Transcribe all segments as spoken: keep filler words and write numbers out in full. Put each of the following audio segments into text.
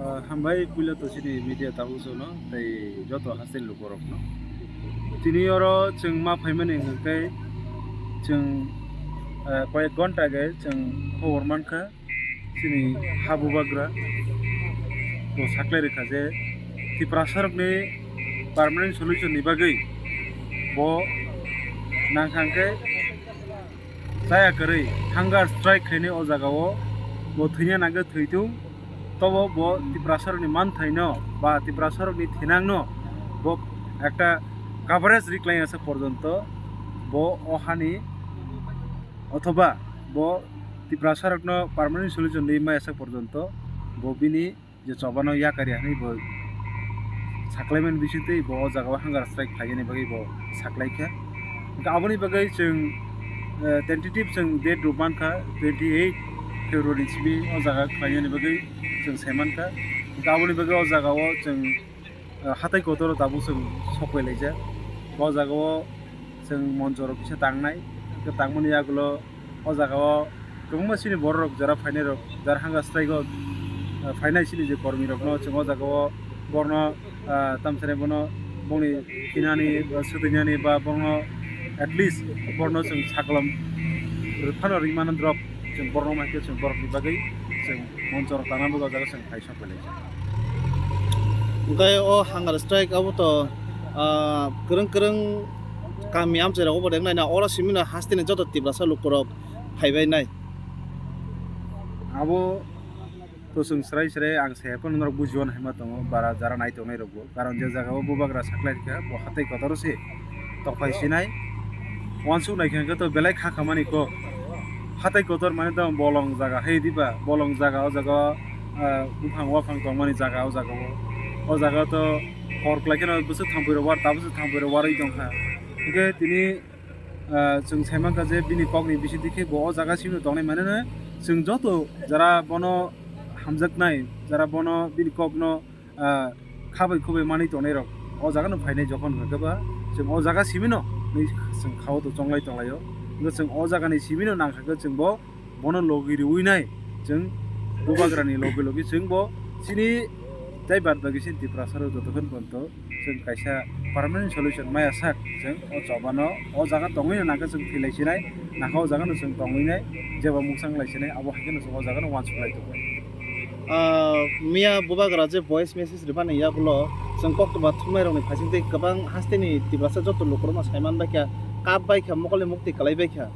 Ah, hambai puila to chini media tabuk jono tei joto hasteni lukorokno. Tini oro chwng ma phaimani hwnkhe chwng, ah, koyek ghonta age chwng khobor mankha chini ha bubagra bo saklai rwkha je Tiprasarokni permanent solution ni bagwi bo nangkha hwnkhe chaya kwrwi hunger strike khainai o jagao bo thwina nangkhe thwitung, tobo bo Tiprasarokni manthaino ba Tiprasarokni thinangno bo ekta coverage riklai asa porjonto bo o hani othoba bo Tiprasarokno permanent solution rwi mai asa porjonto bo bini je chobano yakari hinwi bo saklaimani bisingtwi bo o jagao hunger strike khlainani bagwi bo saklaikha. Hwnkhe aboni bagwi chwng, eh, tentative chwng date rwmankha twenty eight February simi o jaga khlainani bagwi chwng saimankha. Hwnkhe aboni bagwi o jagao chwng, eh, hatai kotoro tabuk chwng sokpailaijak. O jagao chwng monchorok kisa tangnai, hwnkhe tangmani yagulo o jagao kwbangma chini bororok jara phainairok, jara hunger strike o, ah, phainai chini je kormirokno chwng o jagao borno, ah, tamsani bono bongni thinani, ah, swtwinani ba borno at least borno chwng saklam rwphano ringmano drop chwng borno maikhe chwng borokni bagwi chwng monchorok tangna bagwi o jaga chwng phai sokpailaijak. Hwnkhe o hunger strike abo to, ah, kwrwng kwrwng kami amchairok obo rek naina oro simi no hasteni joto Tiprasa lukurok phaibai nai. Abo to chwng srai srai ang saya phano norok bujio hinma tongo bara jara nai tongnai rokbo, karon je jaga o bubagra saklai rikha bo hatai kotor se tokphai sinai. Wansuk naikha hwnkhe to belai kha khamani kok. Hatai kotor mane to bolong jaga hai diba, bolong jaga o jaga, ah, buphang waphang tongmani jaga o jaga o. O jaga to hor kwlai kheno bwswk thampui rok war, tabuk se thampui rok warwi tongkha. Hwnkhe tini, ah, chwng saimankha je bini kokni bisingtwi khe bo o jaga simi tongnai mane no chwng joto jara bono hamjaknai, jara bono bini kokno ah, khabai khubai manwi tongnairok o jagano phainai jokhon hwnkhe ba chwng o jaga simino hinwi chwng khao to chonglai tonglaio. Hwnkhe chwng o jagani simino nangkha khe chwng bo bono logi riwi nai chwng bubagrani logi logi chwng bo chini tei bad bagi chini Tiprasarok jotokhon ponto chwng kaisa permanent solution maya sak chwng o chobano o jaga tongwino nangkhe chwng thwilai sinai nangkha o jagano chwng tongwi nai jeba mungsa wnglai sinai abo hai kheno chwng o jagano uansuk lai tongo. Ah, miya bubagra je voice message rwmani yagulo chwng koktwma thumnairokni phaisingtwi kwbang hasteni Tiprasa joto lukurokno saiman baikha, kap baikha, mokolni mukti kwlai baikha.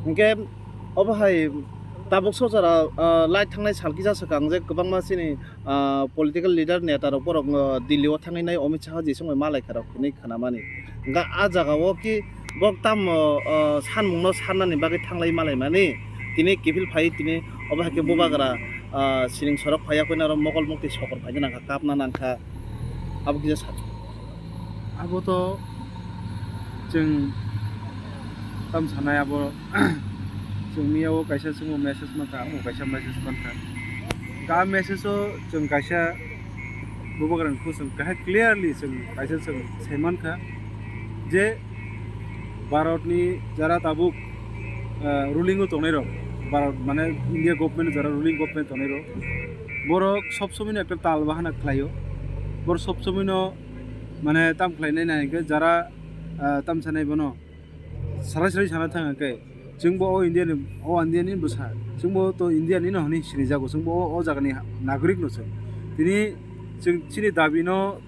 Hwnkhe obo hai tabuk sojara, ah, light thangnai sal kisa swkang je kwbangma chini, ah, political leader neta rok borok, ah, Delhi o thangwi nai Amit Shah ji songwi malaikha rok hinwi khnamani. Hwnkhe ah jaga o ki bok tamo, ah, sanmungno sannani bagwi thanglai malaimani tini kiphil phai tini obo hai khe bubagra, ah, siring sorok phai yakwi aro mokol mukti sokor phaina nangkha, kapna nangkha, abo kisa sa. Abo to chwng tam sanai abo chwng miya o kaisa chwngbo message mankha, amo kaisa message mankha. Ga message o chwng kaisa bubagrani khusung kahai clearly chwng kaisa chwng saimankha je Bharatni jara tabuk, ah, ruling o tongnairok, Bharat mane India government jara ruling government tongnairok, borok sob somoi no ekta tal bahana khlaio, borok sob somoi no mane tam khlainai nai hwnkhe jara, ah, tam sanai bono. Sarai sarai sana thang khe, chwngbo o India ni, o India ni bwsa, chwngbo to India ni no hwnwi sinijago, chwngbo o, o jaga ni nagorik no chwng. Tini chwng chini dabi no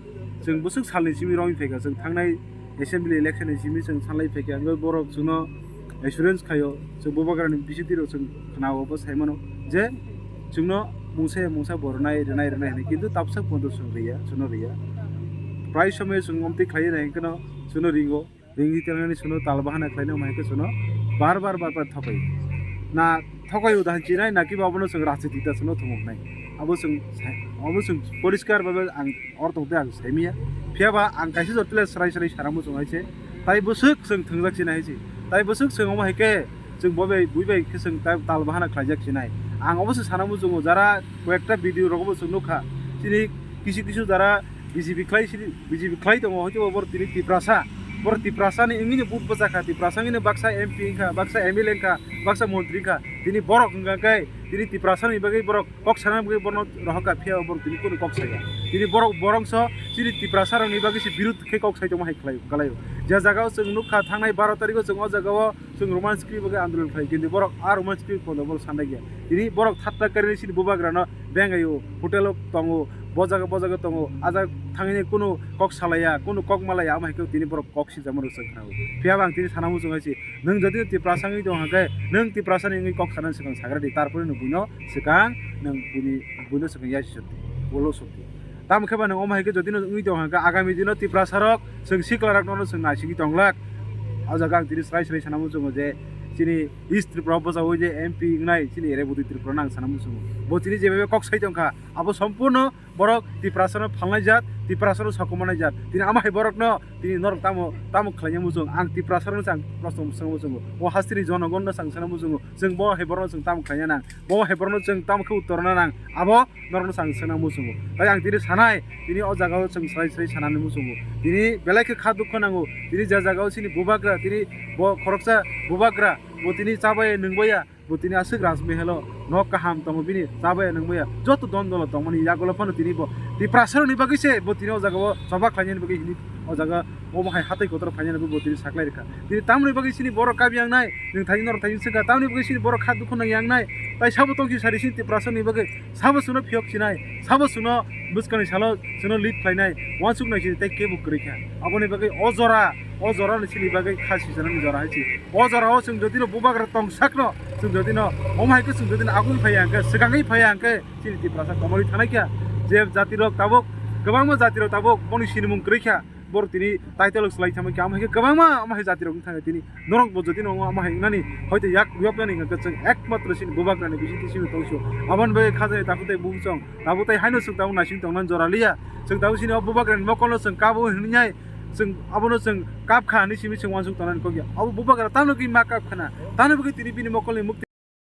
chwng bwswk salni simi romwi phaikha, chwng thangnai assembly election ni simi chwng sanlai phaikha, hwnkhe borok chwngno assurance khaio, chwng bubagrani bisingtwi rok chwng khnao bo saimano je chwngno mungsa ya mungsa bo rwnai, rwnai, rwnai hwnwi, kintu tabsa pondo chwng riya, chwngno riya. Prai somoi chwng omtwi khlaiwi nai hwnkhe no chwngno ringo. Ringwi tongmani chwngno tal bahana khlaina hwnba hai khe chwngno bar bar bar bar thokai. Na thokai udahan chinai na kiba abono chwng rajniti ta chwngno thumuknai. Abo chwng sai-, abo chwng poriskar babe ang or tongte ang saimiya. Phiya ba ang kaisa jotole srai srai sara muchung hai se. Tai bwswk chwng thwngjak chinai hai se. Tai bwswk chwng omo hai khe chwng bo bai bui bai khe chwng ta-, tal bahana khlaijak chinai. Ang obo se sana muchungo jara koyekta video rogo bo chwng nukha. Chini kisu kisu jara B J P khlai sini, B J P khlai tongo, hoito bo borok tini Tiprasa. Borok Tiprasa ni wngwi ni vote bwchakha, Tiprasa wngwi ni baksa M P wngkha, baksa M L A wngkha, baksa montri wngkha. Tini borok wngkha khe Tini Tiprasa ni bagwi borok kok sana bagwi borno rohorkha, phiya borok tini kunu kok saya. Tini borok borongso chini Tiprasa rokni bagwi se birud khe kok sai tongma hai khlai, kalaio. Je jaga o chwng nukha thangnai baro tarikh o chwng o jaga o chwng Roman script bagwi andolon khlai, kintu borok a Roman script kono borok sanai ya. Tini borok thatta karini chini bubagrano bengaio, hotel o tongo, bo jaga bo jaga tongo, a jaga thangwi kunu kok salaiya, kunu kok malaiya, amo hai khe tini borok kok sijak mano chwng khnao. Phiya bo ang tini sana muchung hai se, nwng jodi Tiprasa wngwi tong hwnkhe, nwng Tiprasa ni wngwi kok sana swkang sagra di, tarpore nwng buino swkang, nwng buini, buino swkang yasi sukti, ulo sukti. Tamo khe ba nwng omo hai khe jodi no wngwi tong hwnkhe, agami dino Tiprasa rok chwng sikla rok no chwng naisingwi tong glak. O jaga ang tini srai srai sana muchungo je chini East Tripura o bwsajak je M P wngnai chini Reboti Tripura no ang sana muchungo. Bo tini je kok sai tong kha, abo sompurno borok Tiprasano phalnai jat, Tiprasano sokomornai jat. Tini ama hai borokno tini norok tamo, tamo khlaina muchung? Ang Tiprasano chang prosto swngna muchungo. O hasteni jonogonno chang sana muchungo. Chwng bo hai borokno chwng tamo khlaina nang? Bo hai borokno chwng tamo khe uttor rwna nang? Abo norokno chang swngna muchungo. Tai ang tini sanai, tini o jagao chwng srai srai sanani muchungo. Tini belai khe kha dukho nango. Tini je jagao chini bubagra, tini bo khoroksa bubagra, bo tini chabaya nwngbaya. Bo tini aswk Rajmahal o nok kaham tongo bini, chabaya nwngbaya, joto don dolo tongmani yagulo phano tini bo Tiprasa rokni bagwi se bo tini o jaga o choba khlainani bagwi hini o jaga omo hai hatai kotor phainani bagwi bo tini saklai rwkha. Tini tamoni bagwi chini borok kab yangnai, nwng thani norok thani swkha, tamoni bagwi chini borok kha dukhu nang yangnai, tai sabo tongsi sari chini Tiprasa rokni bagwi, sabo chwngno phiyok sinai, sabo chwngno bwskangni salo chwngno lead khlainai, uansuk nai chini tei kebo kwrwi kha. Aboni bagwi o jora, o jora ni chini bagwi kha sijanani jora hai se. O jora o chwng jodi no bubagra tong sakno, chwng jodi no omo hai khe chwng jodi no agwi phaiya hwnkhe, swkangwi phaiya hwnkhe, chini Tiprasa komorwi thanai kha. Je jati rok tabuk, kwbangma jati rok tabuk boni sinimung kwrwi kha. Borok tini title rok swlai thangma khe, omo hai khe kwbangma omo hai jati rok wng thangkha tini. Norok bo jodi no omo hai wngnani, hoito yak yopnani hwnkhe chwng ekmatro chini bubagra ni bisingtwi simi tongsi o. Aboni bagwi kha jani takhuk tei bumsong, tabuk tei haino chwng tabuk naising tongnani jora liya. Chwng tabuk chini o bubagra ni mokol no chwng kabo hwnwi nai, chwng abono chwng kap kha hinwi simi chwng uansuk tongnani kok ya. Abo bubagra tamo khe ma kap khana, tamo bagwi tini bini mokolni mukti,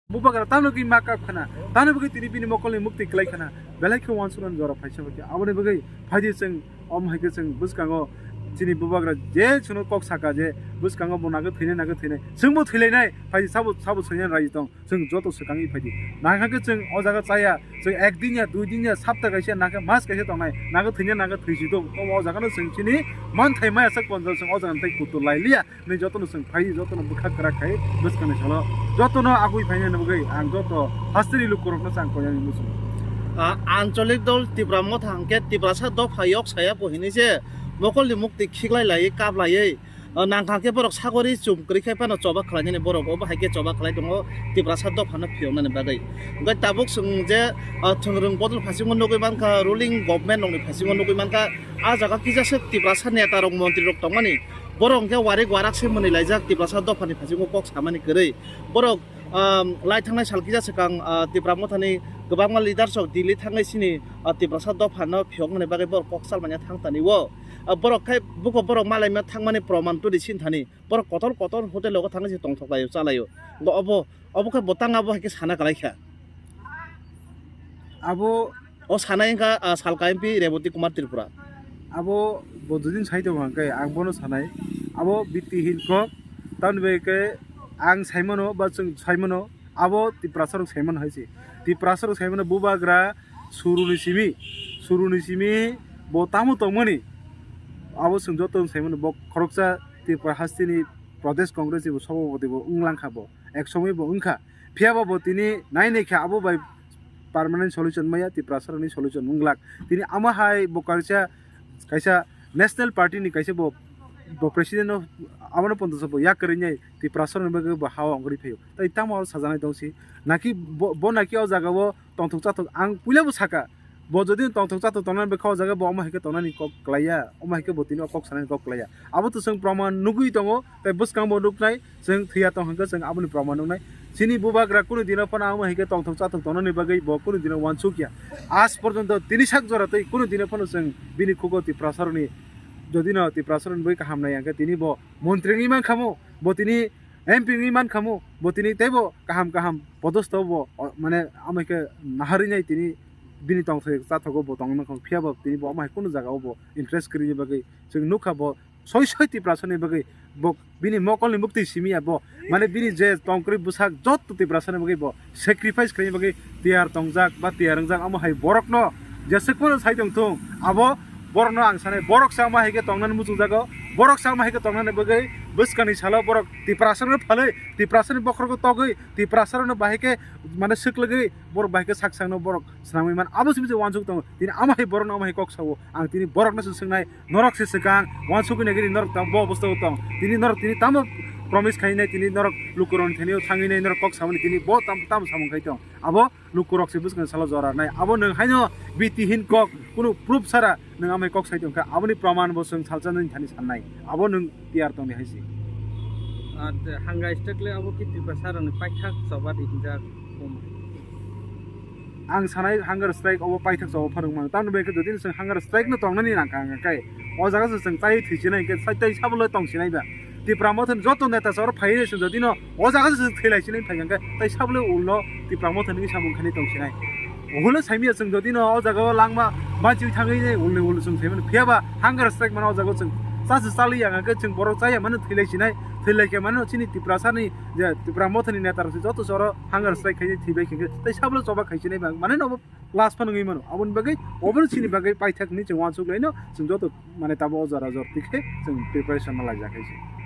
bubagra tamo khe ma kap khana, tamo bagwi tini bini mokolni mukti kwlai khana, belai khe uansuknani jora phaisa khe. Aboni bagwi phaidi chwng omo hai khe chwng bwskango chini bubagra je chwngno kok saka je bwskango bo nagwi thwinai, nagwi thwinai, chwngbo thwilainai, phaidi sabo, sabo thwinani raji tong. Chwng joto swkangwi phaidi. Nangkha khe chwng o jaga chaya, chwng ek din ya, dui din ya, sapta kaisa, nangkhe mas kaisa tongnai, nangkhe thwina, nangkhe thwisi tong. Omo o jaga no chwng chini manthai maya sak ponjal chwng o jaga tei kutul lai liya. Nini joto no chwng phai, joto no bwkha kwrak khai, bwskangni salo joto no agwi phaina bagwi ang joto hasteni lukurok no chang koyani muchung. Ah, Ancholik Dol Tipra Motha hwnkhe Tiprasa dopha yok saya bo hinwi se mokolni mukti khiklai laiwi, kap laiwi, ah, nangkha khe borok sagori chum kwrwi khai phano choba khlainani borok obo hai khe choba khlai tongo Tiprasa dophano phiyoknani bagwi. Hwnkhe tabuk chwng je, ah, thwngrwng bodol phasingo nugwi mankha, ruling government rokni phasingo nugwi mankha, ah jaga kisa se Tiprasa neta rok, montri rok tongmani, borok hwnkhe warik warak se mwnwi laijak Tiprasa dophani phasingo kok samani kwrwi. Borok, ah, lai thangnai sal kisa swkang, ah, Tipra Mothani kwbangma leaders rok Delhi thangnai sini, ah, Tiprasa dophano phiyokmani bagwi borok kok salmanya thang tani o. Ah, borok khai buko borok malaima thangmani proman tuli sin thani. Borok kotor kotor hotel rogo thangwi se tongthok laio, chalaio. Bo obo, obo khe bo tang abo hai khe sana kwlai kha. Abo o sanai wngkha, ah, salka M P Reboti Kumar Tripura. Abo bo dudin sai tongo hwnkhe ang bono sanai. Abo biti hin kok, tamni bai khe ang saimano ba chwng saimano, abo Tiprasa rok saimano hai se. Tiprasa rok saimano bubagra suruni simi, suruni simi bo tamo tongmani. Abo chwng joto saimano bo khoroksa Tripura hasteni Pradesh Congress ni bo sobhapati bo wng lang kha bo, ek somoi bo wng kha. Phiya ba bo tini nai nai kha abo bai permanent solution maya, Tiprasa rokni solution wng glak. Tini ama hai bo kaisa, kaisa national party ni kaisa bo, bo president no abono ponto bo yak kwrwi nai Tiprasa rokni bagwi bo ha o ongri phaio. Tai tamo sajanai tong si. Naki bo, bo naki o jaga o tongthok chathok ang puila bo saka. Bo jodi tongthok chathok tongnani bwkha o jaga bo omo hai khe tongnani kok kwlaiya, omo hai khe bo tini o kok sanani kok kwlaiya. Abo to chwng proman nugwi tongo, tei bwskango bo nuknai, chwng thwiya tong hwnkhe chwng aboni proman nuknai. Chini bubagra kunu dino phano omo hai khe tongthok chathok tongnani bagwi bo kunu dino uansukya. Aaj porjonto tini sak jora tei kunu dino phano chwng bini khugo Tiprasarokni, jodi no Tiprasarokni bagwi kaham nai hwnkhe tini bo montri wngwi mankhamu, bo tini M P wngwi mankhamu, bo tini teibo kaham kaham podosto bo, o, mane, amai khe naharwi nai tini bini tongthai chathogo bo tongwi mankhamu, phiya bo tini bo amai kunu jaga o bo interest kwrwini bagwi chwng nukha bo soi soi Tiprasani bagwi bo bini mokolni muktwi simi ya bo, mane bini je tongkri bwsak jotto Tiprasani bagwi bo sacrifice khaini bagwi tiyar tongjak ba tiyar wngjak, amo hai borokno jeswk phano sai tong thung, abo borokno ang sanai, borok sa amo hai khe tongnani muchungjago, borok sa amo hai khe tongnani bagwi bwskangni salo borok Tiprasano phalwi, Tiprasani bokhorokno togwi, Tiprasarokno bahai khe mane swklagwi borok bahai khe sak sakno borok swnamwi man, abo simi se uansuk tongo. Tini amo hai borokno amo hai kok sao, ang tini borokno se swngnai, norok se swkang uansukwi nai gini norok tamo bo obostao tong, tini norok tini tamo promise khainai, tini norok lukurokni thani thangwi nai norok kok samani tini bo tam tamo samung khai tong, abo lukurok se bwskang salo jora nai, abo nwng haino biti hin kok kunu proof sara nwng amai kok sai tongkha, aboni proman bo chwng salsa nini thani sannai, abo nwng tiyar tongdi hai se. Ar je hanga strike le abo ki Tiprasa rokni paithak choba di hinjak. Ang sanai hunger strike obo paithak choba phano mano. Tamni bagwi khe jodi chwng hunger strike no tongnani nangkha hwnka khe o jaga se chwng chai thwi sinai hwnkhe sai tei sabo le tong sinai ba. Tipra Motha ni joto neta se oro phai se jodi no o jaga se thwi lai sinai phai hwnkhe tei sabo le ulo Tipra Motha ni samung khani tong sinai. Ulo saimya chwng jodi no o jaga o langma banchi thangwi ne ulni ulo chwng saimano. Phiya ba hunger strike mano o jaga o chwng cha se chali ya hwnkhe chwng borok chaya mano thwi lai sinai. Thwi lai khe mano chini Tiprasa ni je Tipra Motha ni neta rok se joto se oro hunger strike khai thwi bai khe tei sabo le choba khai sinai ba. Mane no last phano wngwi mano. Aboni bagwi obono chini bagwi paithak hinwi chwng uansuk laino chwng joto mane tabo o jora jor tikhe chwng preparation ma laijak hai se.